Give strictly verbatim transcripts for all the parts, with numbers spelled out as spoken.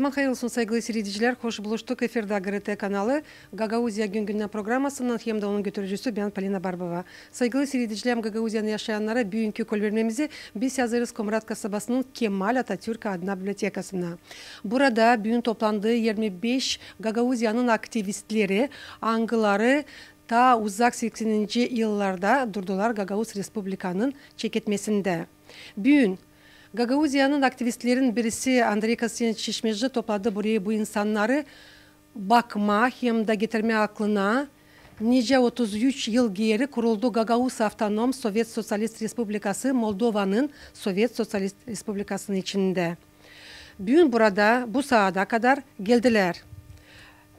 Zaman hayır olsun, saygılı siiredicilär, hoş buluştuk. Efirdä GRT kanalı, Gagauziya gün-gündän programasınnan hem dä onun götürücüsü bän, Polina Barbova. Saygılı siiredicilär, Gagauziyanın yaşayannarı, büünkü kolvermemizi biz yazêrız Komrat kasabasının Kemal Atatürk adına bibliotekasına. Burada büün toplandı irmi beş Gagauziyanın aktivistleri, angıları taa uzak sekseninci yıllarda durdular Gagauz Respublikanın çeketmesindä. Büün Gagauziyanın aktivistlerin birisi Andrey Kostantinoviç Çişmeci topladı burayı bu insannarı bakmaa hem dä getirmää aklına, nicä otuz üç yıl geeri kuruldu Gagauz Avtonom Sovet Soţialist Respublikası Moldovanın Sovet Soţialist Respublikasının içindä. Büün burada bu saada kadar geldilär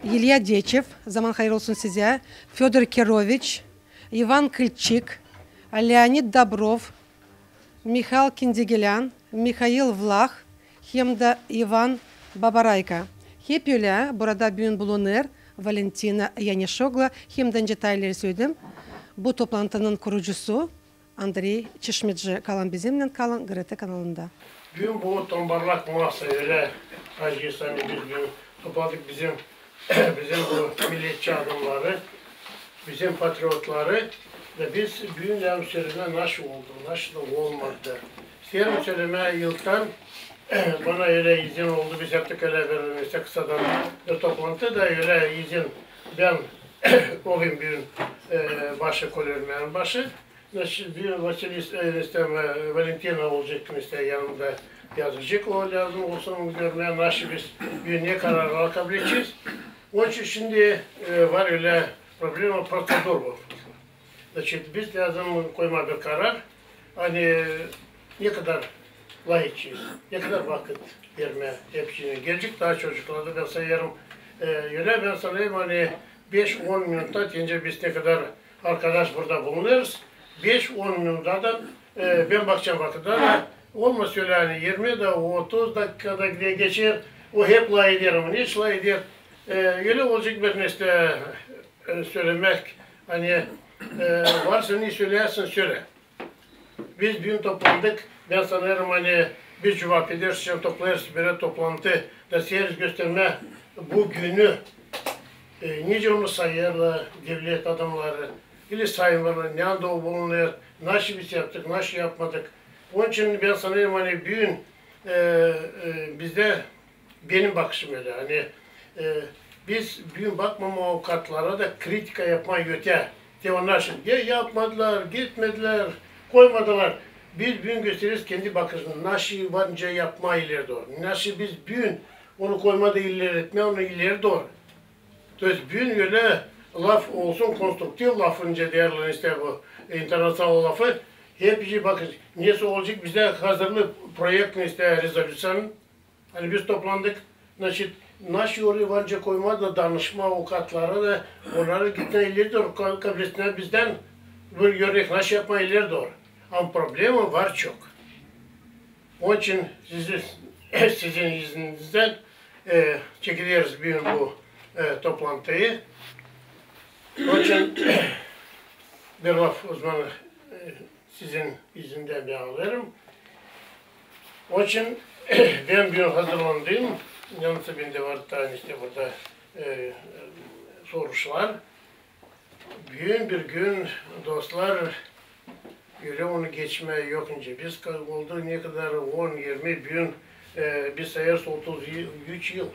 İlya Deçev, zaman hayır olsun sizä, Födor Kiroviç, İvan Kılçık, Leonid Dobrov, Mihail Kindigelän, Mihail Vlah hem dä İvan Babarayka. Hep ölä burada büün bulunêr Valentina Yanişoglu hem dä, nicä taa ileri söledim, bu toplantının kurucusu Andrey Çişmeci. Kalın bizimnän, kalın GRT kanalında. Büün bu tombarlak masa ölä, acıysa, ani biz büün topladık bizim, bizim bu milletçi adamnarı, bizim patriotnarı, da biz büün, yani, sölemää, nasıl oldu, nasıl da olmadı. İsteerim sölemää, ilktän bana ölä izin oldu, biz yaptık ölä bir, işte, kısadan bir toplantı da, ölä izin, bän olayım büün, e, başı, kolvermänin başı. Значит, bir Vasiliy, e, işte, e, Valentina olacek, işte, yanımda yazacek, o lääzım olsun görmää, nasıl biz büün ne kararlar kabul edecez. Onun için şindi, e, var ölä problema proţedur bu. Значит, biz lääzım koymaa bir karar, ani ne kadar lafedecez, ne kadar vakıt vermää hepsinä. Gelecek taa çocuklar da, bän sayêrım, e, ölä bän sanêrım, ani beş-on minutta deyni biz ne kadar arkadaş burada bulunêrız, beş-on minutta da, e, bän bakacam vakıda da, olmaz ölä, ani irmi dä, otuz dakika da geçer, o hep lafeder, ama ne lafeder. E, ölä olacek bir, işte, e, sölemää, ani, e, varsa ne söleyäsin, sölä. Biz büün toplandık, bän sanêrım, ani biz cuvap ederiz, şindi toplêêrız bir toplantı da isteeriz göstermää bu günü, e, nicä onu sayêrlar devlet adamnarı, ili saymêêrlar, neredä o bulunêr, nasıl biz yaptık, nasıl yapmadık. Onun için bän sanêrım, ani büün, e, e, bizdä benim bakışım ölä, ani, e, biz büün bakmamaa o kartlara da kritika yapmaa öteyä. Te onnar şindi ya yapmadılar, gitmedilär, koymadılar. Biz büün göstereriz kendi bakışımızı, nasıl var nicä yapmaa ileri dooru. Nasıl biz büün onu koymaa da ileri etmää onu ileri dooru. То есть büün ölä laf olsun, konstruktiv lafı, nicä deerlär, işte, bu internaţional lafı. Hep işä bakın, nesoy olacek bizdä hazırlı proekt, işte, rezolüţiyanın. Ani biz toplandık, значит, nasıl orayı var nicä koymaa da danışmaa o kartlara da, onnarı gitmää ileri dooru, ka-, kabul etsinär bizdän bir örnek, nasıl yapmaa ileri dooru. Ama problema var çok. Onun için sizi, sizin izinizdän, e, çekideriz büün bu, e, toplantıyı. Onun için bir laf o zaman, e, sizin izindän bän alêrım. Onun için bän büün hazırlandım. Yalnız bendä var taa, işte, burada, e, soruşlar. Büün bir gün, dostlar, ölä onu geçmää yok nicä. Biz ka-, oldu ne kadar, on, irmi, büün, e, biz sayêrız otuz üç yıl.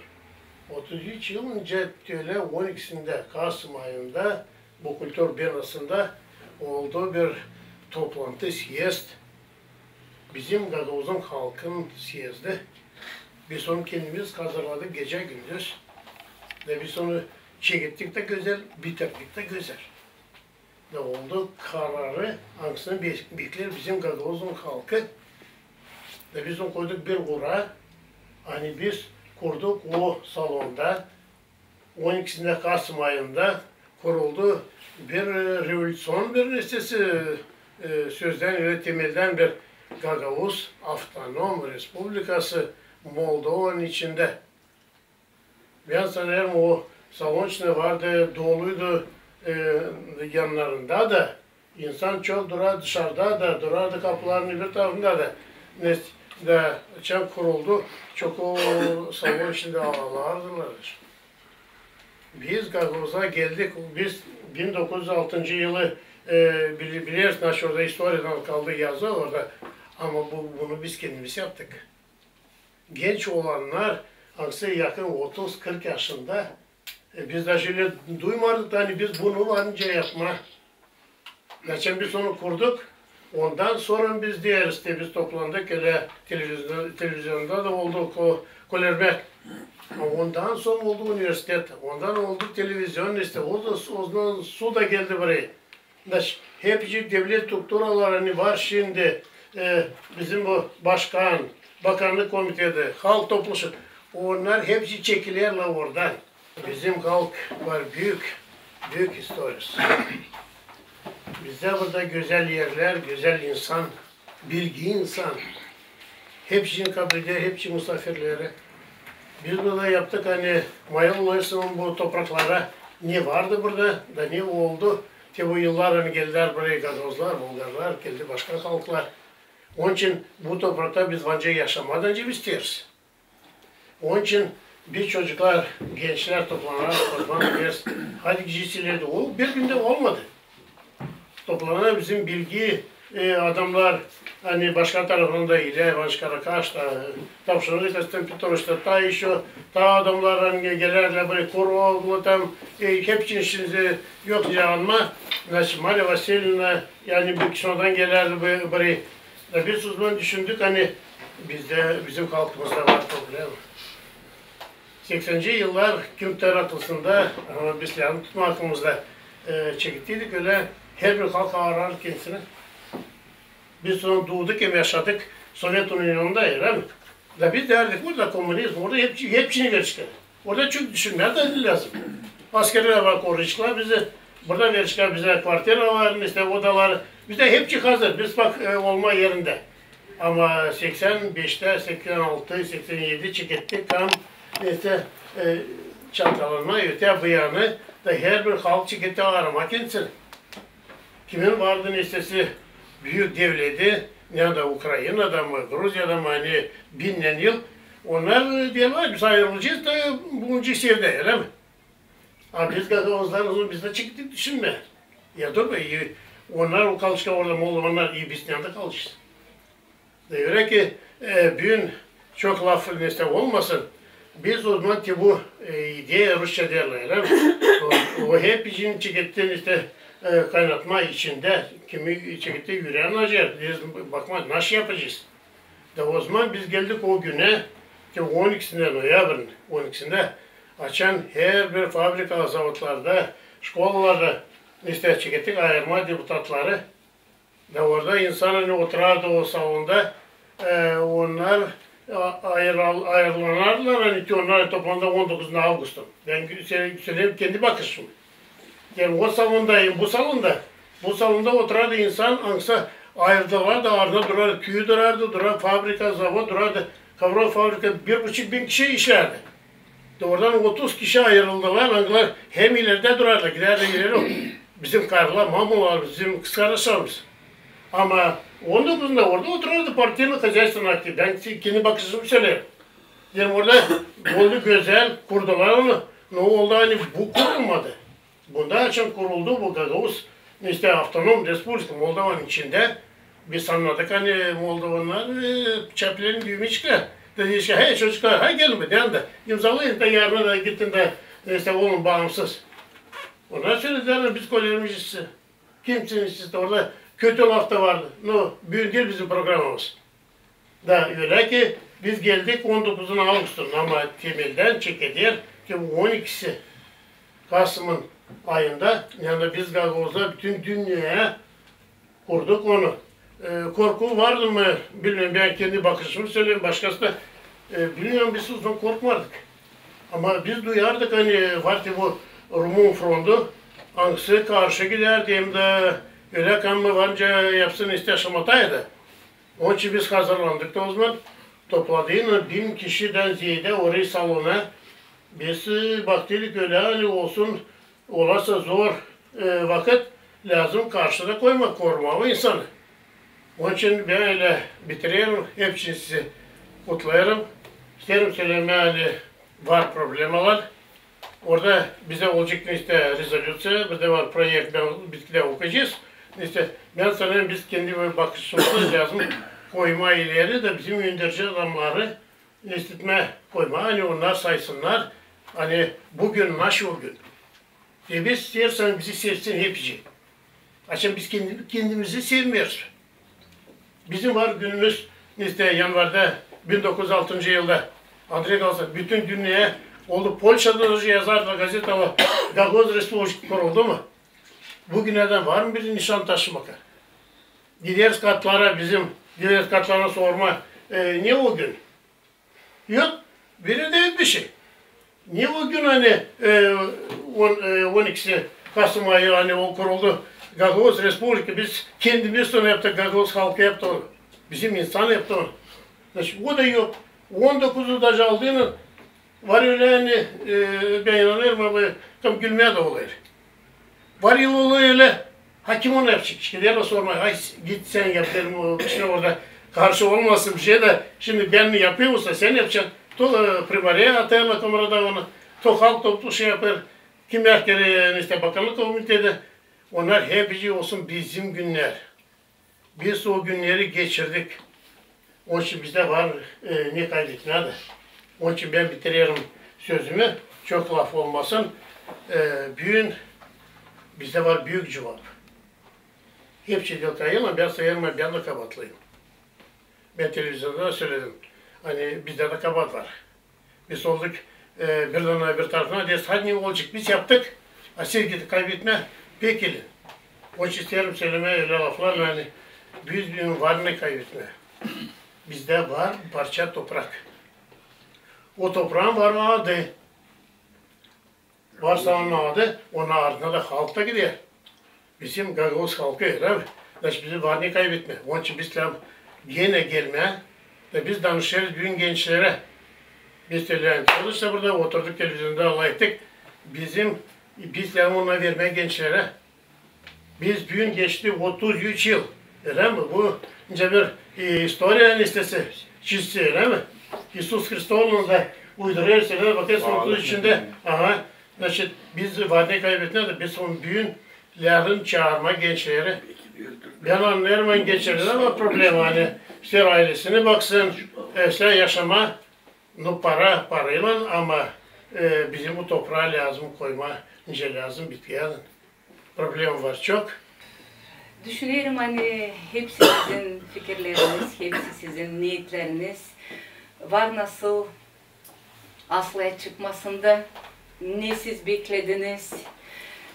Otuz üç yıl nicä tölä on ikisindä, kasım ayında, bu kultur binasında oldu bir toplantı, съезд. Bizim Gagauzun halkın съезdi. Biz onu kendimiz hazırladık gecä-gündüz. Da biz onu çekettik dä gözäl, bitirdik dä gözäl. Da oldu kararı, angısını be-, bekleer bizim Gagauzun halkı. Da biz onu koyduk bir uura. Ani biz kurduk o salonda, on ikisindä kasım ayında kuruldu bir, e, revolüţion bir nesnesi, e, sözdän ölä temeldän bir Gagauz Avtonom Respublikası Moldovanın içindä. Bän sanêrım, o salon içindä vardı, doluydu, e, yannarında da. İnsan çok durardı dışarda da, durardı kapıların öbür tarafında da. Ne, Da açan kuruldu, çok o salon içindä ağlardılar. Biz Gagauza geldik, biz bin dokuz üz altıncı yılı, e, bili-, bileriz, naşı orada istoriyadan kaldı yazı orada. Ama bu, bunu biz kendimiz yaptık. Genç olannar, angısı yakın otuz, kırk yaşında, e, biz daje ölä duymardık, ani biz bunu var nicä yapmaa. Açan biz onu kurduk, ondan sora biz deeriz, te biz toplandık, ölä televizionda, televizionda da oldu ko-, kolermek. A ondan sora oldu universitet, ondan oldu televizion, işte, o da, ondan su da geldi burayı. Daş, hepsi devlet strukturaları, ani var şindi, e, bizim bu başkan, bakannık komiteti, halk topluşu, onnar hepsi çekilerlär oradan. Bizim halk var büük, büük istoriyası. Bizdä burada gözäl erlär, gözäl insan, bilgi insan. Hepsini kabul eder, hepsi musaafirleri. Biz burada yaptık, ani mayıl olsun bu topraklara, ne vardı burada, da ne oldu. Te bu yıllar, ani geldilär burayı gagauzlar, bulgarlar, geldi başka halklar. Onun için bu toprakta biz var nicä yaşamaa da nicä biz isteeriz. Onun için biz çocuklar, gençlär toplanarız, o zaman bileriz. Hadi gidecez ileri. O bir gündä olmadı. Toplanarız bizim bilgi, e, adamnar, ani başka tarafından da İlya İvanoviç Karakaş da, e, Tavşanlı Konstantin Petroviç da, ta işo, ta adamnar, ani gelärdilär burayı, Kuroglu tam, e, hepsini şindi yok canıma, значит, Mariya Vasilyevna, yani bir kişi ondan gelärdi bu-, burayı. Da biz o zaman düşündük, ani bizdä, bizim halkımızda var problema. Seksenincı yıllar kimtär aklısında, ama biz lääzım tutmaa aklımızda, e, çekettiydik ölä, herbir halk aarardı kendisini. Biz sora duuduk hem yaşadık Sovet Unionunda, ölä mi? Da biz deerdik, burada komunizm, burada hepsi-, hepsini verecekler. Orada çok düşünmää dä lääzım. Askerlär var koruyaceklar bizi. Burada verecekler bizä kvartiralar, işte, odaları. Bizdä hepsi hazır. Biz bak, e, olma erindä. Ama seksän beştä, seksän altı, seksän edi çekettik, tam, işte, e, çalkalanma, ötää bu yanı, da herbir halk çeketti aaramaa kendisini. Kimin vardı neysä büük devleti, ya da Ukrainada mı, Gruziyada mı, ani binnän yıl, onnar deerlär, biz ayırılacez da bulunacez evdä, ölä mi? A biz gagauzlar, o zaman biz dä çekettik düşünmää. Ya dur be, e, onnar o kalışka orada, Moldovannar, i biz neyä kalışêrız. Da ölä ki, e, büün çok laf neysä olmasın, biz o zaman te bu, e, ideya, rusça deerlär, ölä mi? O, o hep bizim çeketti neysä, e, kaynatmaa içindä, kimi çeketti ürääni acıyêr, biz bakmaa, naşı yapacez. Da o zaman biz geldik o günä, te on ikisindä noyabrinin, on ikisindä, açan herbir fabrika, zavodlarda, şkolalarda, neysä çekettik ayırmaa deputatları. Da orada insan, ani oturardı o salonda, e, onnar, a, ayırıl-, ayırılanardılar, ani te onnar toplandı on dokuzunda avgustun. Bän söleyim kendi bakışımı. Yani o salonda hem bu salonda, bu salonda oturardı insan, angısı ayırdılar da, ardında durardı, küü durardı, durar fabrika, zavod durardı, kovrof fabrika, bir buçuk bin kişi işlärdi. Da oradan otuz kişi ayırıldılar, angılar hem ilerdä durardılar, gidärdi ileri. Bizim karılar, mamalar, bizim kızkardaşlarımız. Ama on dokuzunda orada oturardı partiynın hozaystvenıı aktiv. Bän kendi bakışımı söleerim. Deerim, orada oldu gözäl, kurdular onu. Ne oldu, ani bu kurulmadı? Bunda açan kuruldu bu Gagauz, neysä avtonom respublika Moldovanın içindä, biz annadık, ani moldovannar, e, çapilerini giymişlär. Dedi işte, hey çocuklar, hay gelin be, deyin da, imzalayın da yarına da gidin da, neysä olun baamsız. Onnar sölediler, ani biz kolerimiz işçisi. Kimsiniz siz dä orada, kötü laf da vardı. No, büün diil bizim programamız. Da ölä ki biz geldik on dokuzunda avgustun, ama temeldän çekeder ki on ikisi kasımın ayında, yani biz Gagauzda bütün dünneyä kurduk onu. E, korku vardı mı, bilmeerim, bän kendi bakışımı söleerim, başkası da, e, bilmeerim, biz uzun korkmardık. Ama biz duyardık, ani var te bu Rumun frontu, angısı karşı gidärdi, hem dä ölä kanma var nicä yapsın, neysä şamataydı. Onun için biz hazırlandık da o zaman, topladıynan bin kişidän zeedä orayı salona. Biz, e, baktıydık ölä, ani olsun, olarsa zor, e, vakıt, lääzım karşıda koymaa, korumaa o insanı. Onun için bän ölä bitirerim, hepsini sizi kutlêêrım. İsteerim sölemää, ani var problemalar. Orada bizä olacek neysä rezolüţiya, bizdä var proekt, bän bitkidä okuyacez. Neysä, bän sanêrım, biz kendi bakışımızı lääzım koymaa ileri da bizim önderci adamnarı neysä koymaa, ani onnar saysınnar, ani büün nasıl o gün. E biz isteersän bizi sevsin hepsi. Açan biz kendi-, kendimizi sevmeeriz. Bizim var günümüz, neysä, yanvarda bin dokuz üz altıncı yılda Andrey Galsa bütün dünneyä oldu. Polşada da yazardılar gazetalar, Gagauz Respublikası kuruldu mu? Büünädän var mı bir nişan taşımak? Gideriz kartlara bizim, gideriz kartlara sormaa, e, ne o gün? Yok, biri dä yok bişey. Ne o gün, ani, e, on, e, on ikisi Kasım ayı, ani o kuruldu Gagauz Respublikası, biz kendimiz onu yaptık, Gagauz halkı yaptı onu. Bizim insan yaptı onu. Значит, o da yok. On dokuzu da aldıynan var ölä, ani, e, bän inanêrım, ama tam gülmää dä olêr. Var yıl olêr ölä, ha kim onu yapacek? Gideriz sormaa, ay, git sän yap, deerim, o, şindi orada karşı olmasın bişey da, şindi bän yapêrım, olsa sän yapacan. To, e, primariyaya atêrlar, komrada onu, to halk toplu şey yapêr, kimär kerä, neysä, bakanlık komitedä, onnar hepsi olsun bizim günnär. Biz o günneri geçirdik. Onun için bizdä var, e, ne kaybetmää dä. Onun için bän bitirerim sözümü, çok laf olmasın. E, büün bizdä var büük cuvap. Hepsi dä kayılın, bän sayêrım, bän dä kabaatlıyım. Bän televizorda da söledim. Ani bizdä dä kabaat var. Biz olduk, e, birdän bir tarafına, deeriz, hadi ne olacek, biz yaptık, a siz gidin kaybetmää, pek elin. Onun için isteerim sölemää ölä laflar, ani biz büün var ne kaybetmää. Bizdä var parça toprak. O topraın var adı. Varsa onun adı, onun ardına da halk da gider. Bizim gagauz halkı, ölä mi? Значит, bizim var ne kaybetmää. Onun için biz lääzım genä gelmää. Da biz danışêrız büün gençlerä. Biz televizorda burada oturduk, televizorda lafettik. Bizim, biz lääzım onu vermää gençlerä. Biz büün geçti otuz üç yıl. Ölä mi? Bu nicä bir, e, istoriya neysä çizdi, ölä mi? İisus Hristos onu da uydurêr, ölä mi? Bakêrsın, otuz üç içindä. Aha. Значит, biz var ne kaybetmää dä, biz onu büün lääzım çaarmaa gençleri. Bän annêêrım, ani gençlerdä var problema, ani isteer aylesini baksın, e, isteer yaşamaa, nu, para paraylan, ama, e, bizim bu topraa lääzım koymaa nicä lääzım bitkiyädän. Problema var çok. Düşünerim, ani hepsi sizin fikirleriniz, hepsi sizin neetleriniz var nasıl aslıya çıkmasın da, ne siz beklediniz.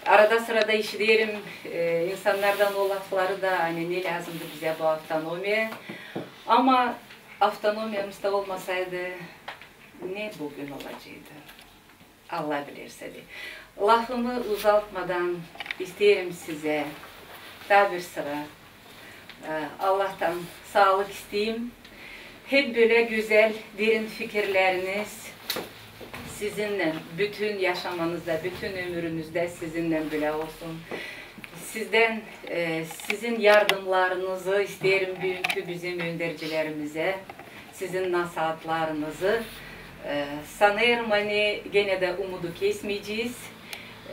Arada-sırada işiderim, e, insannardan o lafları da, ani ne lääzımdı bizä bu avtonomiya. Ama avtonomiyamız da olmasaydı, ne büün olaceydı? Allah biler, sade. Lafımı uzatmadan isteerim sizä taa bir sıra, e, Allahtan saalık isteyim. Hep bölä gözäl, derin fikirleriniz sizinnän, bütün yaşamanızda, bütün ömürünüzdä sizinnän bölä olsun. Sizdän, e, sizin yardımlarınızı isteerim büünkü bizim öndercilerimizä, sizin nasaatlarınızı. E, sanêrım, ani genä dä umudu kesmeyecez,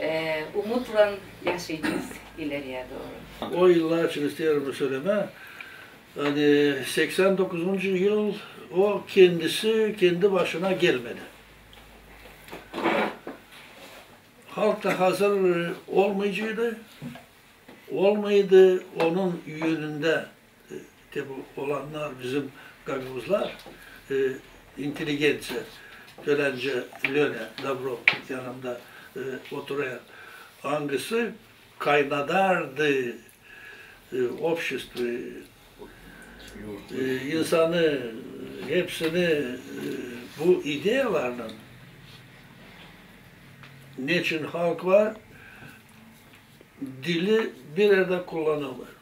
e, umutlan yaşayacez ileriyä dooru. O yıllar için isteerim sölemää, ani seksän dokuzuncu yıl o kendisi, kendi başına gelmedi. Halk da hazır olmayaceydı. Olmaydı onun önündä, e, te bu olannar bizim gagauzlar, e, intelligenţiya, Töläncä Lönä Dobrov yanımda, e, oturêr. Angısı kaynadardı, e, общество, e, insanı, hepsini, e, bu ideyalarlan, neçin halk var, dili bir erdä kullanılmêêr.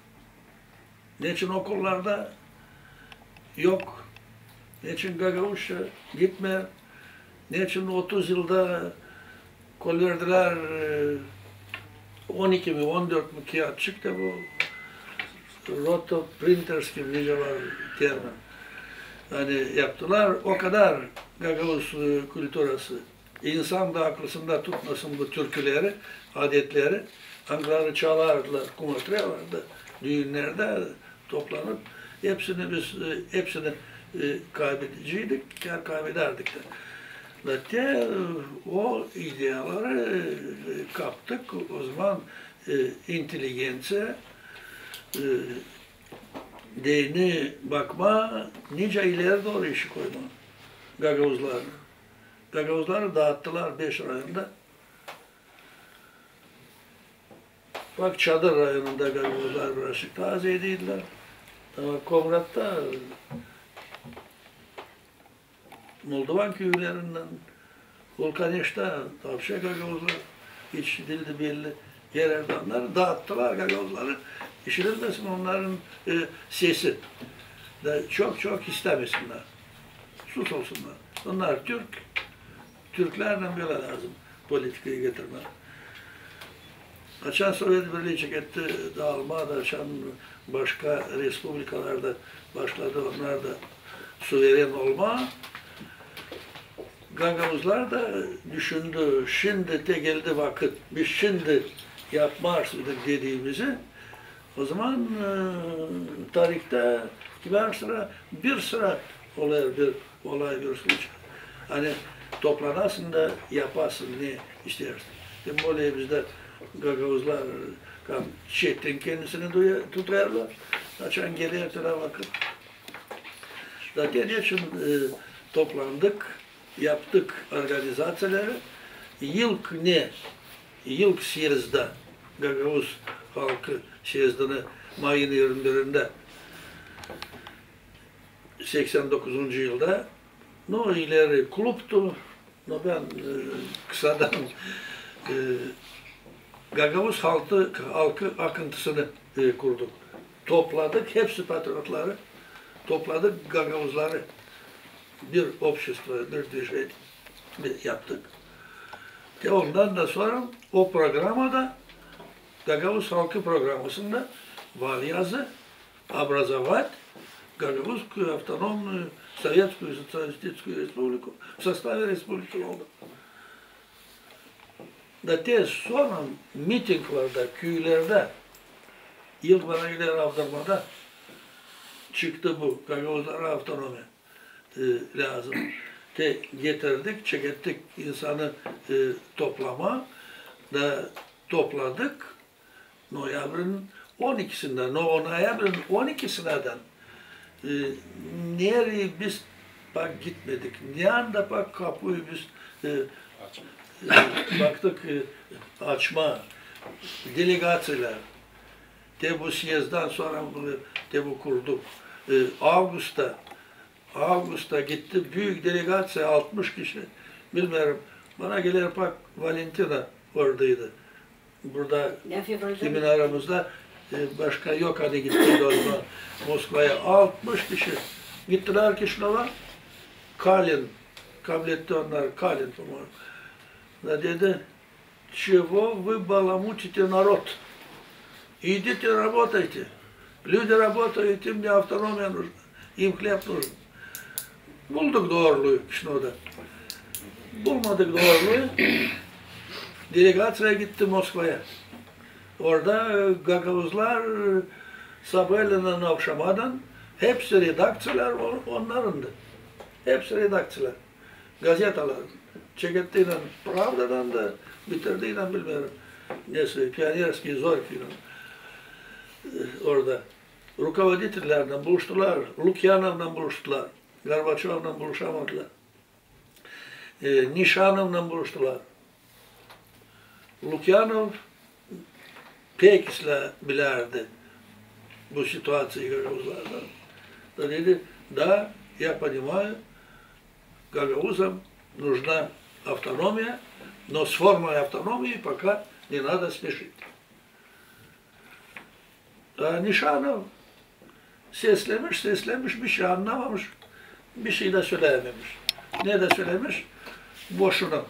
Neçin okullarda yok? Neçin gagauzça gitmeer? Neçin otuz yılda koyverdilär, e, on iki mi, on dört mü kiyatçık da bu, ротопринтерский, nicä var termin. Ani yaptılar o kadar gagauz, e, kulturası. İnsan da aklısında tutmasın bu türküleri, adetleri. Angıları çalardılar, kumatrelerdä, düünnerdä toplanıp, hepsini biz, e, hepsini, e, kaybedeceydik, kär kaybedärdik dä. Da te, e, o ideyaları, e, kaptık, o zaman, e, inteligenţiya, e, deyni bakmaa, nicä ileri dooru işi koymaa gagauzları. Gagauzları daattılar beş rayonda. Bak, Çadır rayonunda gagauzlar birazcık taa zeedä idilär. Ama Komratta, Moldovan küülerindän, Vulkaneştä, вообще gagauzlar hiç diildi belli. Hererdä onnarı daattılar, gagauzları, işidilmesin onnarın, e, sesi. Da çok-çok istämesinnär. Sus olsunnar. Onnar türk, türklärlän bölä lääzım politikayı getirmää. Açan Sovet Birlii çeketti daalmaa da, açan başka respublikalar da başladı onnar da suveren olmaa, gagauzlar da düşündü, şindi te geldi vakıt, biz şindi yapmarız dediimizi, o zaman, e, tarihta kimär sıra, bir sıra olêr bir olay, bir случай. Ani toplanasın da yapasın ne isteersin. Tim bolee bizdä gagauzlar, e, çetin kendisini duya-, tutêrlar, açan geler taa vakıt. Zaten neçin, e, toplandık, yaptık organizaţiyaları. İlk ne, ilk syezdä, Gagauz Halkı Syezdini mayın irmi birindä seksän dokuzuncu yılda, no, ileri klubtu, no, bän, e, kısadan, e, Gagauz Halkı, Halkı Akıntısını, e, kurduk. Topladık hepsi patriotları, topladık gagauzları, bir общество, bir движение yaptık. Te ondan da sora o programada, Gagauz Halkı programasında var yazı, образовать Гагаузскую автономную Советскую Социалистическую Республику в составе Республики Молдова. Da te sora mitinglerdä, küülerdä, ilk bana geler avdırmada çıktı bu, gagauzlara avtonomiya, e, lääzım. Te getirdik, çekettik insanı, e, toplamaa, da topladık. Noyabrinin on ikisindä, no, noyabrinin on ikisinädän, e, nereyi biz pak gitmedik, neredä pak kapuyu biz, e, e, baktık, e, açmaa, delegaţiyalar, te bu syezdän sora, e, te bu kurduk, e, avgustta, avgustta gitti büük delegaţiya, altmış kişi, bilmeerim, bana geler pak Valentina oradaydı. Burada kimin aramızda, e, başka yok, ani gitti o zaman Moskvaya. Altmış kişi gittilär Kişinöva. Kalin kabletti onnarı, Kalin, по-моему. Da dedi, чего вы баламутите народ? Идите работайте. Люди работают, им не автономия нужна, им хлеб нужен. Bulduk dooruluyu Kişinövda. Bulmadık dooruluyu. Delegaţiya gitti Moskvaya. Orada, e, gagauzlar, e, sabaaleenän avşamadan hepsi redakţiyalar on-, onnarındı. Hepsi redakţiyalar. Gazetalar. Çeketti inan Pravdadan da, bitirdi inan, bilmeerim, nesoy, Pionerskiy Zorki inan, e, orada. Rukovoditelärlän buluştular, Lukyanovnan buluştular, Gorbaçovnan buluşamadılar. E, Nişanovnan buluştular. Lukyanov pek islää bilärdi bu situaţiyayı gagauzlardan. Da dedi, да, я понимаю, гагаузам нужна автономия, но с формой автономии пока не надо спешить. A Nişanov seslemiş, seslemiş, bişey annamamış, bişey dä sölämemiş. Ne dä sölämiş, boşuna.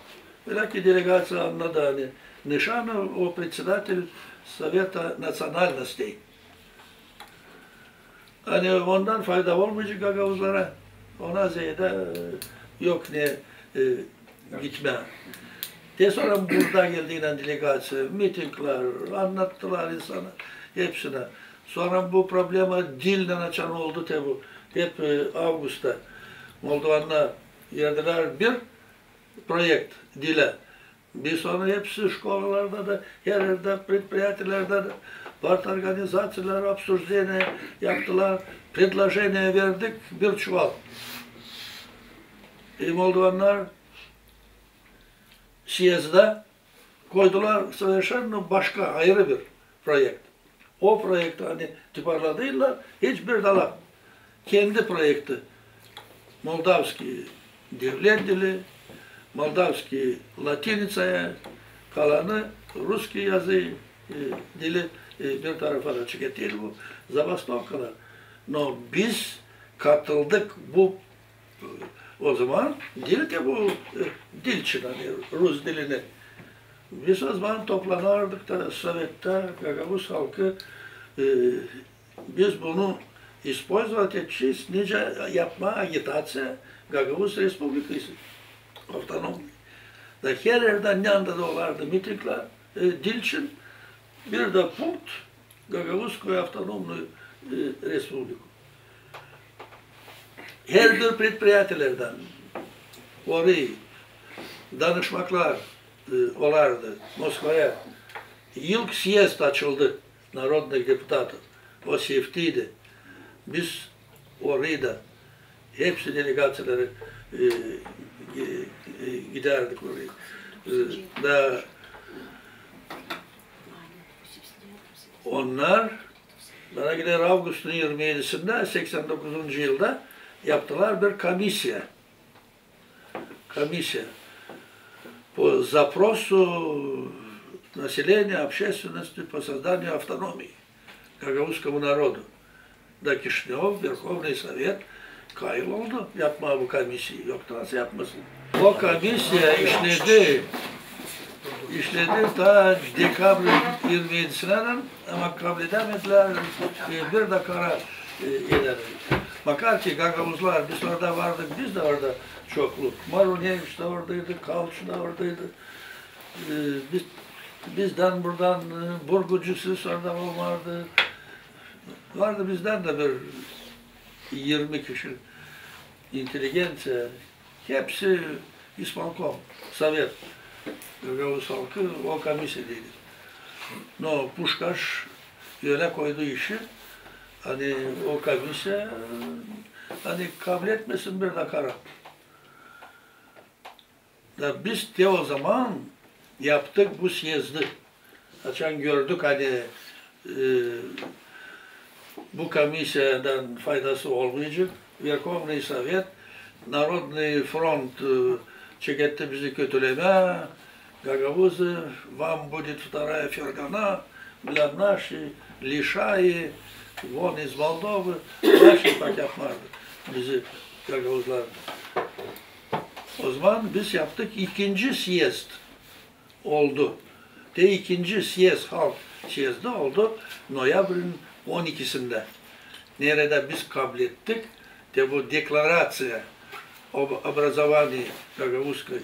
Belki delegaţiya annadı, ani Nişanov, o председатель Совета национальностей. Ani ondan fayda olmayacek gagauzlara, ona zeedä, e, yok ne, e, gitmää. Te sora burada geldi delegaţiya, mitinglär, annattılar insana, hepsinä. Sora bu problema dildän açan oldu, te bu, hep, e, avgustta moldovannar verdilär bir proekt dilä. Biz onu hepsi şkolalarda da, her erdä, предприятиелerdä dä, partorganizaţiyalar обсуждение yaptılar, предложение verdik, bir çuval. E, moldovannar съездä koydular совершенно başka, ayırı bir proekt. O proekti ani toparladılar, hiç bir dä laf. Kendi proekti. Moldavskiy devlet dili, moldavskiy latinitsaya, kalanı russkiy yazı, e, dili, e, bir tarafa da çıkartıldı bu zabastovkalar. No biz katıldık bu, e, o zaman diil ki bu, e, dil için, ani rus dilini. Biz o zaman toplanardık da Sovettä, gagauz halkı, e, biz bunu использовать edecez, nicä yapmaa agitaţiya Gagauz Respublikası, avtonomnıy. Da her erdä, neredä dä olardı mitinglär, e, dil için, bir dä punkt Gagauzskoyu avtonomnuyu, e, respubliku. Her bir предприятиелerdän orayı danışmaklar, e, olardı Moskvaya. İlk съезд açıldı народных депутатов, o Sivtiydi. Biz orayı da, hepsi delegaţiyaları, e, e, e, gidärdik orayı. E, da onnar, bana geler, avgustun irmi edisindä seksän dokuzuncu yılda yaptılar bir komissiya. Комиссия по запросу населения, общественности по созданию автономии гагаузскому народу. Da Kişinöv, Верховный Совет kayıl oldu yapmaa bu komissiyayı. Yoktu nasıl yapmasın. O komissiya işledi, işledi ta dekabrın irmi edisinädän, ama kabledämedilär, e, bir dä karar, e, edämedi. Makar ki gagauzlar, biz orada vardık, biz dä orada çokluk. Maruneviç dä oradaydı, Kalç da oradaydı. E, biz, bizdän buradan, e, Burgucisi orada vardı. Vardı bizdän dä bir irmi kişi, интеллигенция, hepsi исполком, Совет, gagauz halkı o komissiyadaydı. Но Пушкаш ölä koydu işi, ani o komissiya, ani kabletmesin bir dä karar. Da biz te o zaman yaptık bu съезды. Açan gördük, ani, e, bu komissiyadan faydası olmayacek. Верховный Совет, Народный фронт, e, çeketti bizi kötülemää. Гагаузы, вам будет вторая Фергана, бля, наши, лишаи, вон из Молдовы, наши, bak, yapmardı bizi gagauzlar. O zaman biz yaptık, ikinci съезд oldu. Te ikinci съезд, halk съезды oldu noyabrın on ikisindä. Neredä biz kablettik, te bu deklaraţiya об образовании Гагаузской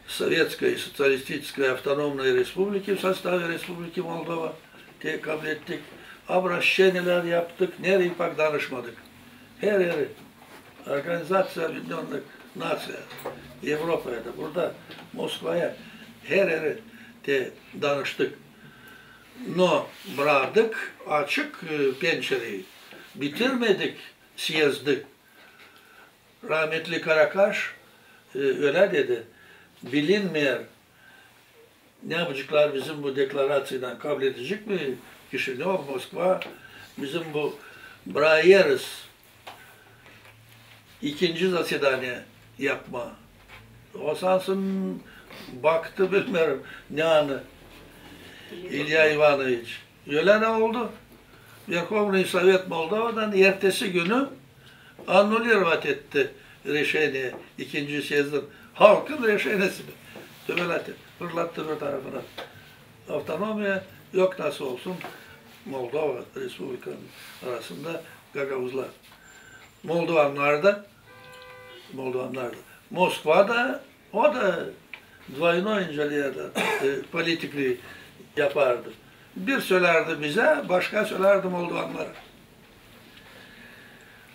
Советской Социалистической Автономной Республики в составе Республики Молдова, te kablettik, обращениелär yaptık, nereyi pak danışmadık. Her eri, Организация Объединённых Наций, Evropaya da, burada, Moskvaya, her eri te danıştık. Но bradık açık, e, pençereyi, bitirmedik съезды. Rahmetli Karakaş, e, ölä dedi, bilinmeer, ne yapaceklar bizim bu deklaraţiyaylan, kabledecek mi Kişinöv, Moskva, bizim bu braeriz ikinci заседание yapmaa. O sansın baktı, bilmeerim, ne anı, İlya İvanoviç. Ölä ne oldu? Верховный Совет Молдовадан ertesi günü аннулировать etti решение, ikinci съездın, halkın решениесini. Tübelät etti, fırlattı bir tarafına. Avtonomiya yok nasıl olsun. Moldova Respublikanın arasında gagauzlar. Moldovannar da, moldovannar da. Moskvada o da dvoynoy, nicä deyärlär, e, politikliyi yapardı. Bir sölärdi bizä, başka sölärdi moldovannara.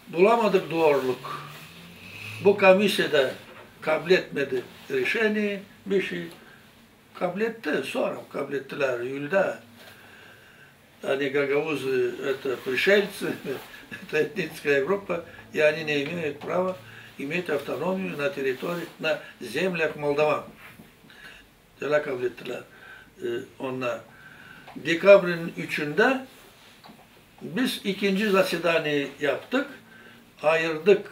Bulamadık dooruluk. Bu komissiya da kabletmedi reşeniyi, bişey. Kabletti, sora kablettilär, üüldä. Ani gagauzı, это пришельцы, это этническая группа, и они не имеют права иметь автономию на территории, на землях молдаван. Ölä kablettilär, e, onnar. Dekabrinin üçündä biz ikinci zasedaniye yaptık, ayırdık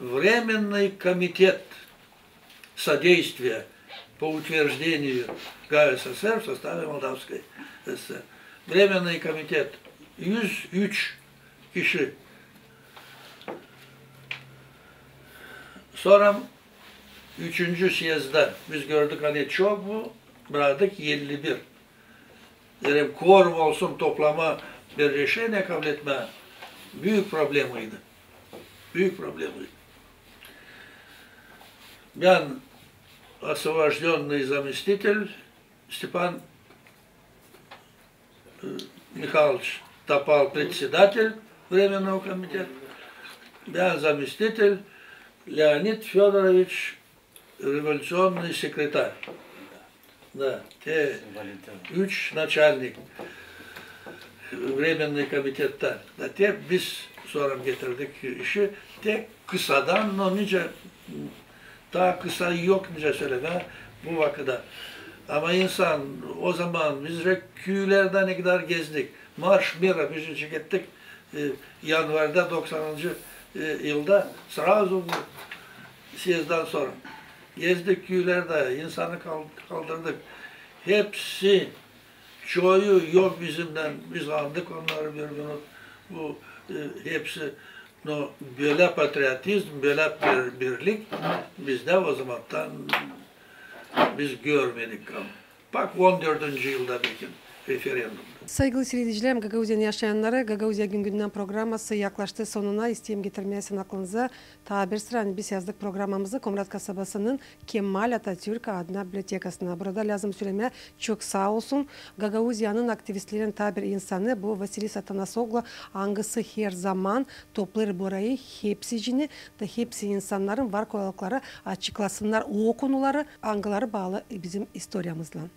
Временный комитет содействия по утверждению ГАССР в составе Молдавской ССР. Временный комитет, üz üç kişi. Sora üçüncü syezdä biz gördük, ani çok bu, braktık elli bir. Dedim, korum olsun, toplama bir reşeniye kabletmää, büük problemaydı. Büük problemaydı. Bän освобождённый заместитель, Степан, э, Михайлович Топал, председатель Временного комитета, bän заместитель, Леонид Фёдорович, революционный секретарь. Da, te üç начальник Временный комитеттän. Da, te biz sora getirdik işi, te kısadan, no nicä, taa kısa yok nicä sölemää bu vakıda. Ama insan, o zaman biz rek küülerdä ne kadar gezdik. Марш мира biz çekettik, e, yanvarda doksanıncı, e, yılda, сразу bu syezdän sora. Gezdik küülerdä, insanı kal-, kaldırdık. Hepsi, çoyu yok bizimnän, biz andık onnarı bir minut. Bu, e, hepsi, no, bölä patriotizm, bölä bir-, birlik bizdä o zamandan biz görmedik. Bak, on dördüncü yılda bir gün referendumda. Saygılı siiredicilerim, Gagauziyanın yaşayannarı, Gagauziya gün-gündän programması yaklaştı sonuna. İsteerim getirmää sizin aklınıza taa bir sıra, ani biz yazdık programamızı Komrat kasabasının Kemal Atatürk adına bibliotekasına. Burada lääzım sölemää, çok saa olsun Gagauziyanın aktivistlerin taa bir insanı, bu Vasilis Atanasoglu, angısı herzaman toplêêr burayı hepsicini da hepsi insannarın var kolaylıkları açıklasınnar o konuları, angıları baalı bizim istoriyamızlan.